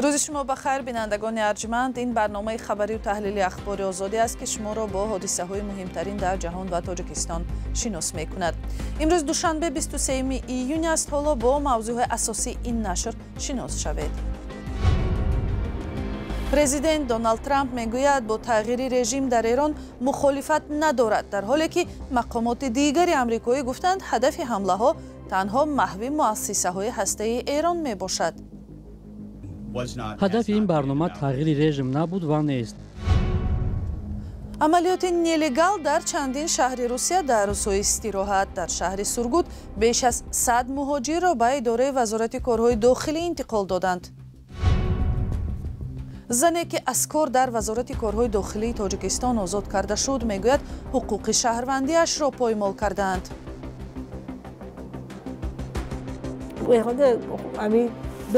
Рӯзи шумо ба хайр, бинандагони арҷманд. Ин барномаи хабарию таҳлили Ахбори Озодӣ аст, ки шуморо бо ҳодисаҳои муҳимтарин дар ҷаҳон ва Тоҷикистон шинос мекунад. Имрӯз душанбе, 23 июн аст. Ҳоло бо мавзӯъҳои асосии ин нашр шинос шавед. Президент Доналд Трамп мегӯяд, бо тағйири режим дар Эрон мухолифат надорад, дар ҳоле ки мақомоти дигари амрикоӣ гуфтанд, ҳадафи ҳамлаҳо танҳо маҳви муассисаҳои ҳастаии Эрон мебошад. Ҳадафи ин барнома тағйири режим набуд ва нест. Амалиёти нелегал дар чандин шаҳри Русия дар рӯзҳои истироҳат. Дар шаҳри Сургут беш аз 100 муҳоҷирро ба идораи Вазорати корҳои дохилӣ интиқол доданд. Зане, ки аз кор дар Вазорати корҳои дохилии Тоҷикистон озод карда шуд, мегӯяд, ҳуқуқи шаҳрвандиашро поймол кардаанд.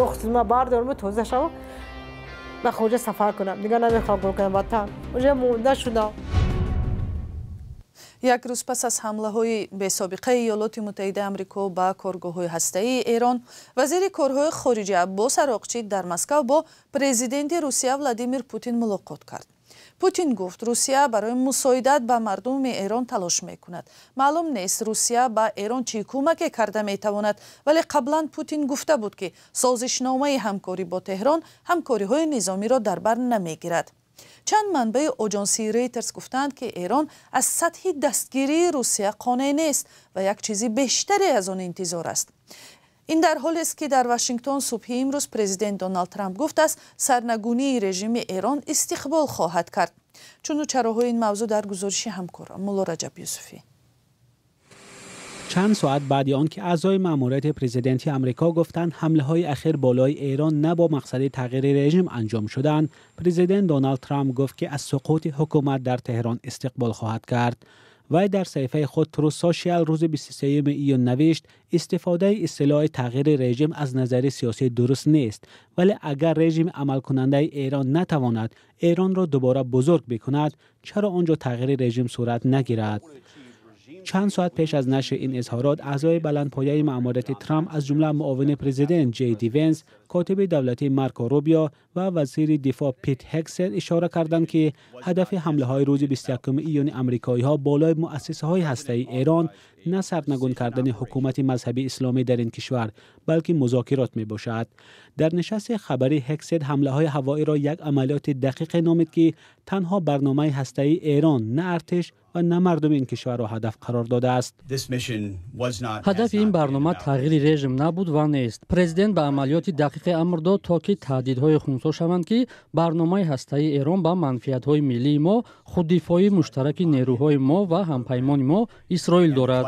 Дохтма бардорам, тоза шавам, ба хоҷа сафар кунам. Дигар намехоҳам гул кунам ватан. Уже монда шудам. Як рӯз пас аз ҳамлаҳои бесобиқаи Иёлоти Муттаҳидаи Амрико ба коргоҳҳои ҳастаии Эрон, вазири корҳои хориҷа Аббос Ароқчӣ дар Москав бо президенти Русия Владимир Путин мулоқот кард. Путин гуфт, Русия барои мусоидат ба мардуми Эрон талош мекунад. Маълум нест, Русия ба Эрон чӣ кӯмаке карда метавонад, вале қаблан Путин гуфта буд, ки созишномаи ҳамкорӣ бо Теҳрон ҳамкориҳои низомиро дар бар намегирад. Чанд манбаи оҷонсии Рейтерс гуфтанд, ки Эрон аз сатҳи дастгирии Русия қонеъ нест ва як чизи бештаре аз он интизор аст. Ин дар ҳолест, ки дар Вашингтон субҳи имрӯз президент Доналд Трамп гуфт, аз сарнагунии режими Эрон истиқбол хоҳад кард. Чуну чароҳои ин мавзӯъ дар гузориши ҳамкорам Мулло Раҷаб Юсуфӣ. Чанд соат баъди он ки аъзои маъмурияти президенти Амрико гуфтанд, ҳамлаҳои ахир болои Эрон на бо мақсади тағйири режим анҷом шуданд, президент Доналд Трамп гуфт, ки аз суқути ҳукумат дар Теҳрон истиқбол хоҳад кард. Вай дар саҳифаи худ Truth Social рӯзи 23 июн навишт: истифодаи истилоҳи тағйири режим аз назари сиёсӣ дуруст нест, вале агар режими амалкунандаи Эрон натавонад Эронро дубора бузург бикунад, чаро он ҷо тағйири режим сурат нагирад? Чанд соат пеш аз нашри ин изҳорот, аъзои баландпояи маъмурияти Трамп, аз ҷумла муовини президент Ҷей Ди Венс, котиби давлатӣ Марко Рубио ва вазири дифоъ Пит Ҳегсет, ишора карданд, ки ҳадафи ҳамлаҳои рӯзи 21 июни амрикоиҳо болои муассисаҳои ҳастаии Эрон на сарнагун кардани ҳукумати мазҳабии исломӣ дар ин кишвар, балки музокирот мебошад. Дар нишасти хабарӣ Ҳегсет ҳамлаҳои ҳавоиро як амалиёти дақиқе номид, ки танҳо барномаи ҳастаии Эрон, на артиш ва на мардуми ин кишварро ҳадаф қарор додааст. Ҳадафи ин барнома тағйири режим набуд ва нест. Президент ба амалиёти дақиқе амр дод, то ки таҳдидҳое хунсо шаванд, ки барномаи ҳастаии Эрон ба манфиатҳои миллии мо, худдифоии муштараки нерӯҳои мо ва ҳампаймони мо Исроил дорад.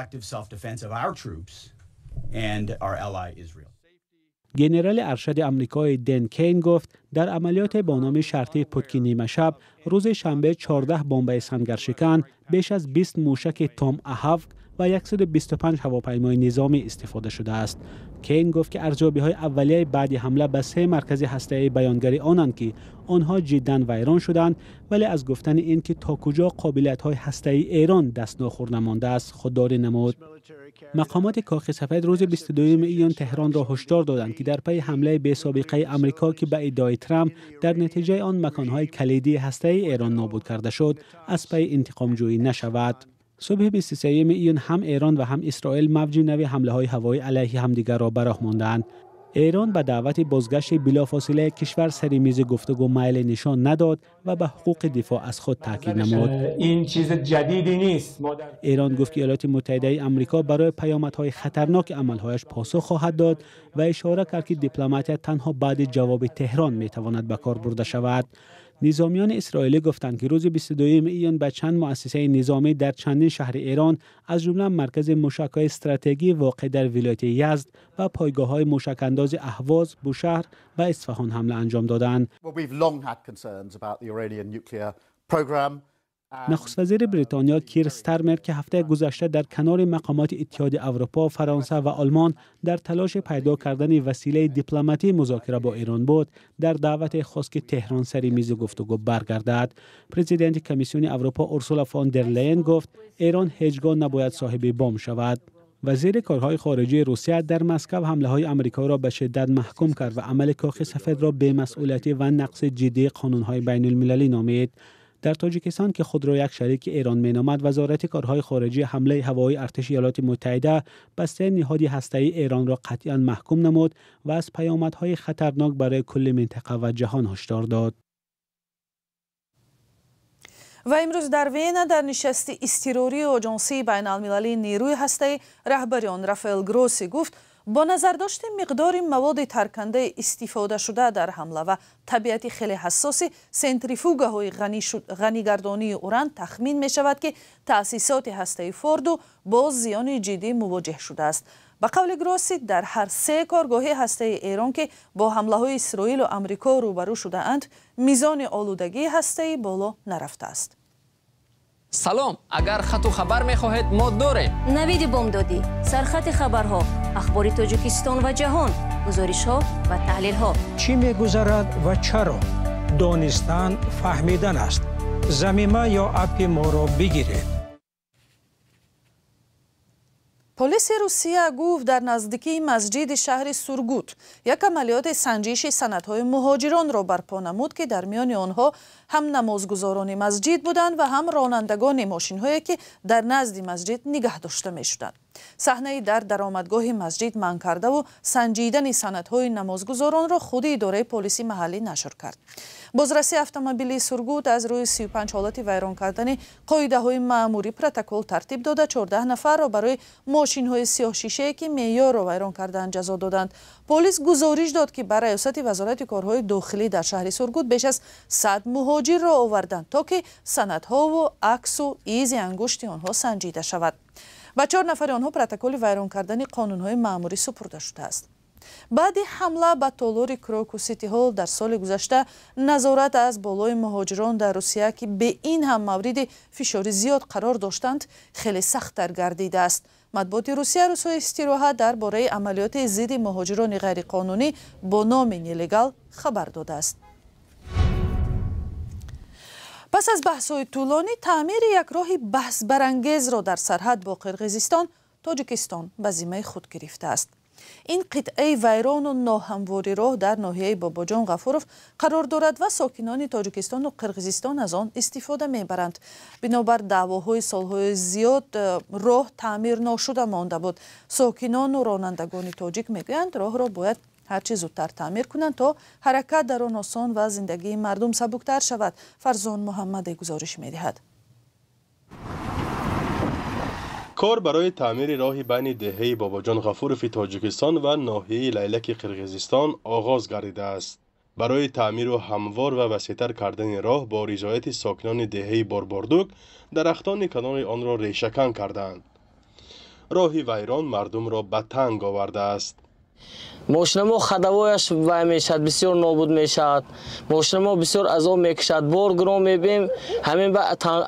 Генерали аршади амрикои Ден Кейн гуфт, дар амалиёте бо номи шартии Путки нимашаб рӯзи шанбе 14 бомбаи сангаршикан, беш аз 20 мушаки Томаҳавк ва 125 ҳавопаймои низомӣ истифода шудааст. Кейн гуфт, ки арзёбиҳои аввалияи баъди ҳамла ба се маркази ҳастаӣ баёнгари онанд, ки онҳо ҷиддан вайрон шуданд, вале аз гуфтани ин ки то куҷо қобилиятҳои ҳастаии Эрон дастнохӯрда мондааст, худдорӣ намуд. Мақомоти Кохи Сафед рӯзи 22 июн Теҳронро ҳушдор доданд, ки дар пайи ҳамлаи бесобиқаи Амрико, ки ба иддаои Трамп дар натиҷаи он маконҳои калидии ҳастаии Эрон нобуд карда шуд, аз пайи интиқомҷӯӣ нашавад. Субҳи 23 июн ҳам Эрон ва ҳам Исроил мавҷи нави ҳамлаҳои ҳавоӣ алайҳи ҳамдигарро ба роҳ монданд. Эрон ба даъвати бозгашти билофосилаи кишвар сари мизи гуфтугӯ майли нишон надод ва ба ҳуқуқи дифоъ аз худ таъкид намуд. Ин чизи ҷадиде нест. Эрон гуфт, ки Иёлоти Муттаҳидаи Амрико барои паёмадҳои хатарноки амалҳояш посух хоҳад дод ва ишора кард, ки дипломатия танҳо баъди ҷавоби Теҳрон метавонад ба кор бурда шавад. Низомиёни исроилӣ гуфтанд, ки рӯзи 22 июн ба чанд муассисаи низомӣ дар чандин шаҳри Эрон, аз ҷумла маркази мушакҳои стратегӣ воқеъ дар вилояти Язд ва пойгоҳҳои мушакандози Аҳвоз, Бушаҳр ва Исфаҳон ҳамла анҷом доданд. Нахуствазири Бритониё Кир Стармер, ки ҳафтаи гузашта дар канори мақомоти Иттиҳоди Аврупо, Фаронса ва Олмон дар талоши пайдо кардани василаи дипломатии музокира бо Эрон буд, дар даъвате хост, ки Теҳрон сари мизи гуфтугӯ баргардад. Президенти Комиссиони Аврупо Урсула фон дер Лейен гуфт, Эрон ҳеҷ гоҳ набояд соҳиби бомб шавад. Вазири корҳои хориҷии Русия дар Москва ҳамлаҳои Амрикоро ба шиддат маҳкум кард ва амали Кохи Сафедро бемасъулиятӣ ва нақси ҷиддии қонунҳои байналмилалӣ номид. Дар Тоҷикистон, ки худро як шарики Эрон меномад, Вазорати корҳои хориҷӣ ҳамлаи ҳавоии артиши Иёлоти Муттаҳида ба се ниҳоди ҳастаии Эронро қатъиян маҳкум намуд ва аз паёмадҳои хатарнок барои кулли минтақа ва ҷаҳон ҳушдор дод. Ва имрӯз дар Вена дар нишасти изтирории Оҷонсии байналмилалии нерӯи ҳастаӣ раҳбари он Рафаэл Гросси гуфт, бо назардошти миқдори маводи таркандаи истифодашуда дар ҳамла ва табиати хеле ҳассоси сентрифугаҳои ғанигардонии уран тахмин мешавад, ки таъсисоти ҳастаи Форду бо зиёни ҷиддӣ мувоҷеҳ шудааст. Ба қавли Гросси, дар ҳар се коргоҳи ҳастаи Эрон, ки бо ҳамлаҳои Исроилу Амрико рӯбарӯ шудаанд, мизони олудагии ҳастаӣ боло нарафтааст. Салом, агар хату хабар мехоҳед, мо дорем. Навиди бомдодӣ, сархати хабарҳо, ахбори Тоҷикистон ва ҷаҳон, гузоришҳо ва таҳлилҳо. Чӣ мегузарад ва чаро? Донистан фаҳмидан аст. Замима ё аппи моро бигиред. Полиси Русия гуфт, дар наздикии масҷиди шаҳри Сургут як амалиёти санҷиши санадҳои муҳоҷиронро барпо намуд, ки дар миёни онҳо ҳам намозгузорони масҷид буданд ва ҳам ронандагони мошинҳое, ки дар назди масҷид нигаҳ дошта мешуданд. Саҳнаи дар даромадгоҳи масҷид манъ кардаву санҷидани санадҳои намозгузоронро худи идораи полиси маҳаллӣ нашр кард. Бозраси автомобилии Сургут аз рӯи 35 ҳолати вайрон кардани қоидаҳои маъмурӣ протокол тартиб дода, 14 нафарро барои мошинҳои сиёҳшишае, ки меъёрро вайрон кардаанд, ҷазо доданд. Полис гузориш дод, ки ба раёсати Вазорати корҳои дохилӣ дар шаҳри Сургут беш аз 100 муҳоҷирро оварданд, то ки санадҳову аксу изи ангушти онҳо санҷида шавад. Ба 4 нафари онҳо протоколи вайрон кардани қонунҳои маъмурӣ супурда шудааст. Баъди ҳамла ба толори Крокус Сити Ҳол дар соли гузашта, назорат аз болои муҳоҷирон дар Русия, ки бе ин ҳам мавриди фишори зиёд қарор доштанд, хеле сахттар гардидааст. Матбуоти Русия рӯзҳои истироҳат дар бораи амалиёти зидди муҳоҷирони ғайриқонунӣ бо номи нелегал хабар додааст. Пас аз баҳсҳои тӯлонӣ, таъмири як роҳи баҳсбарангезро дар сарҳад бо Қирғизистон Тоҷикистон ба зиммаи худ гирифтааст. Ин қитъаи вайрону ноҳамвори роҳ дар ноҳияи Бобоҷон Ғафуров қарор дорад ва сокинони Тоҷикистону Қирғизистон аз он истифода мебаранд. Бинобар даъвоҳои солҳои зиёд роҳ таъмир ношуда монда буд. Сокинону ронандагони тоҷик мегӯянд, роҳро бояд ҳарчи зудтар таъмир кунанд, то ҳаракат дар он осон ва зиндагии мардум сабуктар шавад. Фарзон Муҳаммаде гузориш медиҳад. Кор барои таъмири роҳи байни деҳаи Бобоҷон Ғафурови Тоҷикистон ва ноҳияи Лайлаки Қирғизистон оғоз гардидааст. Барои таъмиру ҳамвор ва васеътар кардани роҳ бо ризояти сокинони деҳаи Борбордук дарахтони канори онро решакан кардаанд. Роҳи вайрон мардумро ба танг овардааст. Мошинамо ходовояш вай мешавад, бисёр нобуд мешавад. Мошинамо бисёр азоб мекашад. Бор гирон мебием, ҳамин ба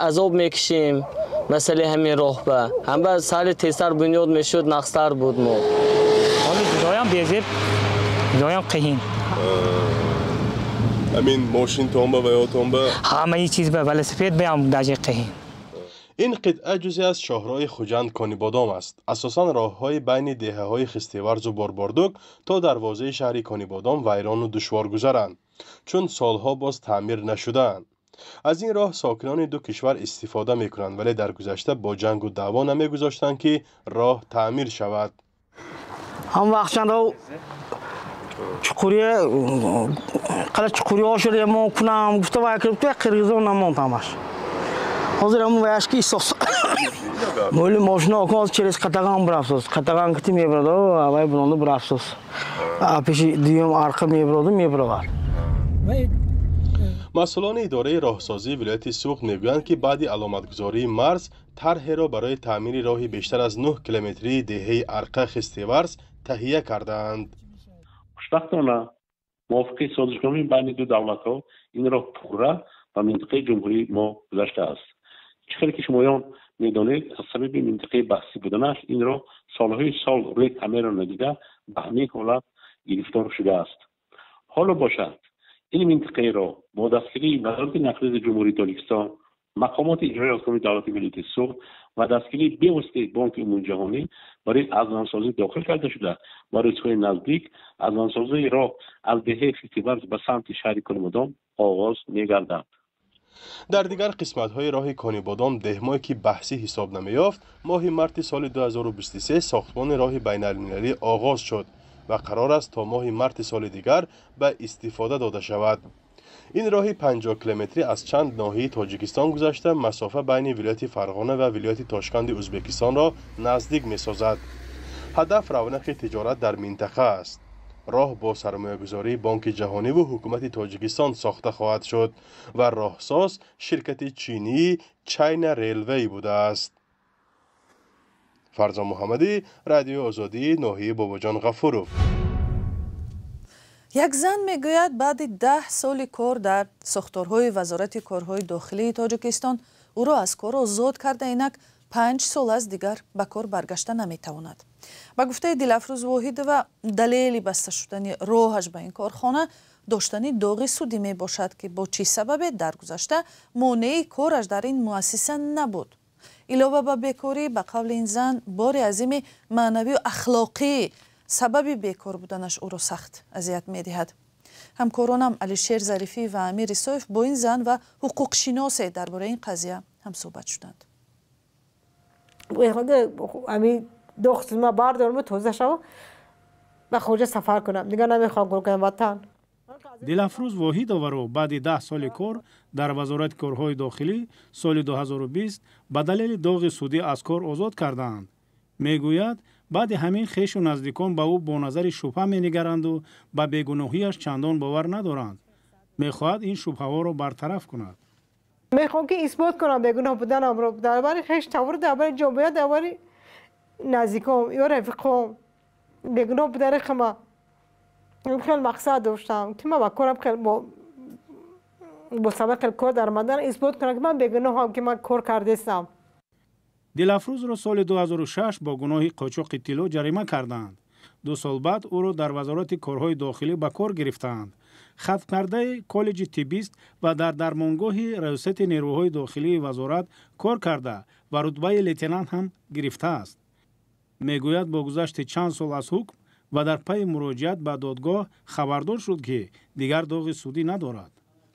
азоб мекашем. Масъалаи ҳамин роҳ ба. Ҳам ба сали тезтар бунёд мешуд, нақстар буд мо. Ҳоло ҷудоям безеб, ҷудоям қиҳин. Ҳамин мошин тонба ва ё тонба? Ҳамаи чиз ба велосипед биям даже қиҳин. Ин қитъа ҷузе аз шоҳроҳи Хуҷанд Конибодом аст. Асосан роҳҳои байни деҳаҳои Хистеварзу Борбордук то дарвозаи шаҳри Конибодом вайрону душворгузаранд, чун солҳо боз таъмир нашудаанд. Аз ин роҳ сокинони ду кишвар истифода мекунанд, вале дар гузашта бо ҷангу даъво намегузоштанд, ки роҳ таъмир шавад. Ҳам вақтчанда чуқурия қала чуқуриҳо шуда мо кунам гуфта вай кирибту қирғизон намонд ҳамаш. Ҳозир ҳамун ваяш ки исос. Моли мошина окон ҳозир через Қатаган бурафтоз. Қатаган кити мебарад, вай буронду бурафтоз. Пеши дуюм арқа мебароду мебаровад. Масъулони идораи роҳсозии вилояти Суғд мегӯянд, ки баъди аломатгузории марз тарҳеро барои таъмири роҳи бештар аз 9 километрии деҳаи Арқа Хистеварз таҳия кардаанд. Хушбахтона мувофиқи созишномаи байни ду давлатҳо ин роҳ пурра ба минтақаи ҷумҳурии мо гузаштааст. Чӣ хеле ки шумоён медонед, аз сабаби минтақаи баҳсӣ буданаш ин роҳ солҳои сол рӯи таъмирро надида ба ҳамин ҳолат гирифтор шудааст. Ҳоло бошад, ин минтақаеро бо дастгирии Вазорати нақлиёти Ҷумҳурии Тоҷикистон, Мақомоти иҷроии ҳокимияти давлатии вилояти Суғд ва дастгирии бевоситаи Бонки Умумиҷаҳонӣ барои азвансозӣ дохил карда шуда ва рӯзҳои наздик азвансозии роҳ аз деҳаи Хистиварз ба самти шаҳри Конибодом оғоз мегардад. Дар дигар қисматҳои роҳи Конибодом деҳмое ки баҳсӣ ҳисоб намеёфт, моҳи марти соли 2023 сохтмони роҳи байналмилалӣ оғоз шуд ва қарор аст то моҳи марти соли дигар ба истифода дода шавад. Ин роҳи 50 километрӣ аз чанд ноҳияи Тоҷикистон гузашта, масофа байни вилояти Фарғона ва вилояти Тошканди Ӯзбекистонро наздик месозад. Ҳадаф равнақи тиҷорат дар минтақа аст. Роҳ бо сармоягузории Бонки Ҷаҳониву ҳукумати Тоҷикистон сохта хоҳад шуд ва роҳсоз ширкати чинии China Railway будааст. Фарзон Муҳаммадӣ, Радиои Озодӣ, ноҳияи Бобоҷон Ғафуров. Як зан мегӯяд, баъди 10 соли кор дар сохторҳои Вазорати корҳои дохилии Тоҷикистон ӯро аз кор озод карда, инак 5 сол аст дигар ба кор баргашта наметавонад. Ба гуфтаи Дилафрӯз Воҳидова, далели баста шудани роҳаш ба ин корхона доштани доғи судӣ мебошад, ки бо чӣ сабабе дар гузашта монеи кораш дар ин муассиса набуд. Илова ба бекорӣ, ба қавли ин зан, бори азими маънавию ахлоқӣ сабаби бекор буданаш ӯро сахт азият медиҳад. Ҳамкоронам Алишер Зарифӣ ва Амир Исоев бо ин зан ва ҳуқуқшиносе дар бораи ин қазия ҳамсӯҳбат шуданд. Ма бардорам, тоза шава, ба хоҷа сафар кунам. Дигар намехоҳам кор кунам ватан. Дилафрӯз Воҳидоваро баъди 10 соли кор дар Вазорати корҳои дохилӣ соли 2020 ба далели доғи судӣ аз кор озод кардаанд. Мегӯяд, баъди ҳамин хешу наздикон ба ӯ бо назари шубҳа менигаранду ба бегуноҳиаш чандон бовар надоранд. Мехоҳад ин шубҳаҳоро бартараф кунад. Мехоҳам ки исбот кунам бегуноҳ буданамро дар бари хеш тавр, дар бари ҷомеа, дар бари наздиком ё рафиқом, бегуноҳ будани хама. Хеле мақсад доштам ки ман ба корам хеле бо сабаб хеле кор даромадан исбот кунам ки ман бегуноҳам, ки ман кор кардестам. Дилафрӯзро соли 2006 бо гуноҳи қочоқи тилло ҷарима карданд. 2 сол баъд ӯро дар Вазорати корҳои дохилӣ ба кор гирифтаанд. Хатмкардаи коллеҷи тиббист ва дар дармонгоҳи раёсати нерӯҳои дохилии вазорат кор карда ва рутбаи лейтенант ҳам гирифтааст. Мегӯяд, бо гузашти чанд сол аз ҳукм ва дар пайи муроҷиат ба додгоҳ хабардор шуд, ки дигар доғи судӣ надорад.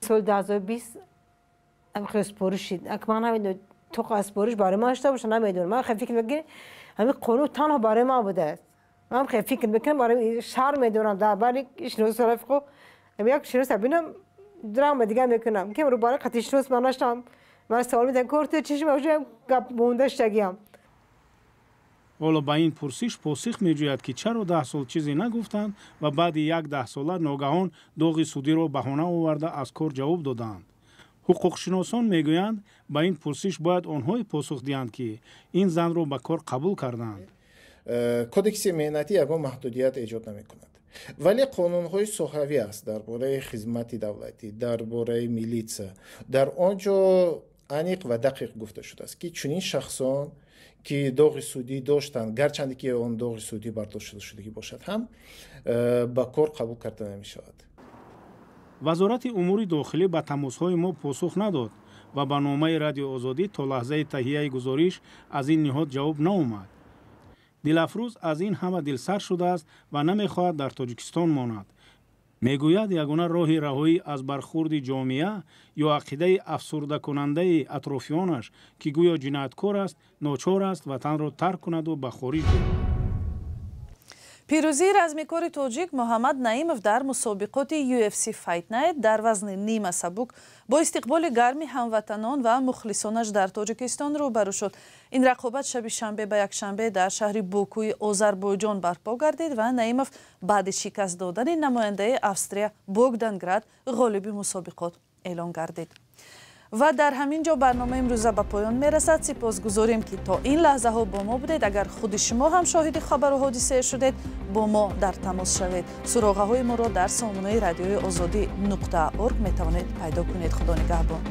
Соли 2020 спориш ман то спориш барои ман шуда боша намедонам. Ман хеле фикр мекунам, ҳамин қонун танҳо барои ман будааст. Ман хеле фикр мекунам, барои шарм медорам дар бари шинос рафиқо, як шинос бинам драма дигар мекунам ки рӯ барои қатъи шинос ман наштам. Ман савол медиҳам, кор ту чишм гап монда шудагиам. Ҳоло ба ин пурсиш посух меҷӯяд, ки чаро 10 сол чизе нагуфтанд ва баъди як даҳсола ногаҳон доғи судиро баҳона оварда аз кор ҷавоб доданд. Ҳуқуқшиносон мегӯянд, ба ин пурсиш бояд онҳое посух диҳанд, ки ин занро ба кор қабул карданд. Кодекси меҳнатӣ ягон маҳдудият эҷод намекунад, вале қонунҳои соҳавӣ аст дар бораи хизмати давлатӣ, дар бораи милитсия. Дар он ҷо аниқ ва дақиқ гуфта шудааст, ки чунин шахсон ки доғи судӣ доштанд, гарчанде ки он доғи судӣ бардошта шудагӣ бошад ҳам, ба кор қабул карда намешавад. Вазорати умури дохилӣ ба тамосҳои мо посух надод ва ба номаи Радиои Озодӣ то лаҳзаи таҳияи гузориш аз ин ниҳод ҷавоб наомад. Дилафрӯз аз ин ҳама дилсар шудааст ва намехоҳад дар Тоҷикистон монад. Мегӯяд, ягона роҳи раҳоӣ аз бархурди ҷомеа ё ақидаи афсурдакунандаи атрофиёнаш, ки гӯё ҷинояткор аст, ночор аст ватанро тарк кунаду ба хориҷ биравад. Пирӯзии размикори тоҷик Муҳаммад Наимов дар мусобиқоти UFC Fight Night дар вазни нима сабук бо истиқболи гарми ҳамватанон ва мухлисонаш дар Тоҷикистон рӯбарӯ шуд. Ин рақобат шаби шанбе ба якшанбе дар шаҳри Бокуи Озарбойҷон барпо гардид ва Наимов баъди шикаст додани намояндаи Австрия Богдан Град ғолиби мусобиқот эълон гардид. Ва дар ҳамин ҷо барномаи имрӯза ба поён мерасад. Сипосгузорем, ки то ин лаҳзаҳо бо мо будед. Агар худи шумо ҳам шоҳиди хабару ҳодисае шудед, бо мо дар тамос шавед. Суроғаҳои моро дар сомонаи радиои озодӣ нуқта орг метавонед пайдо кунед. Худо нигаҳбон.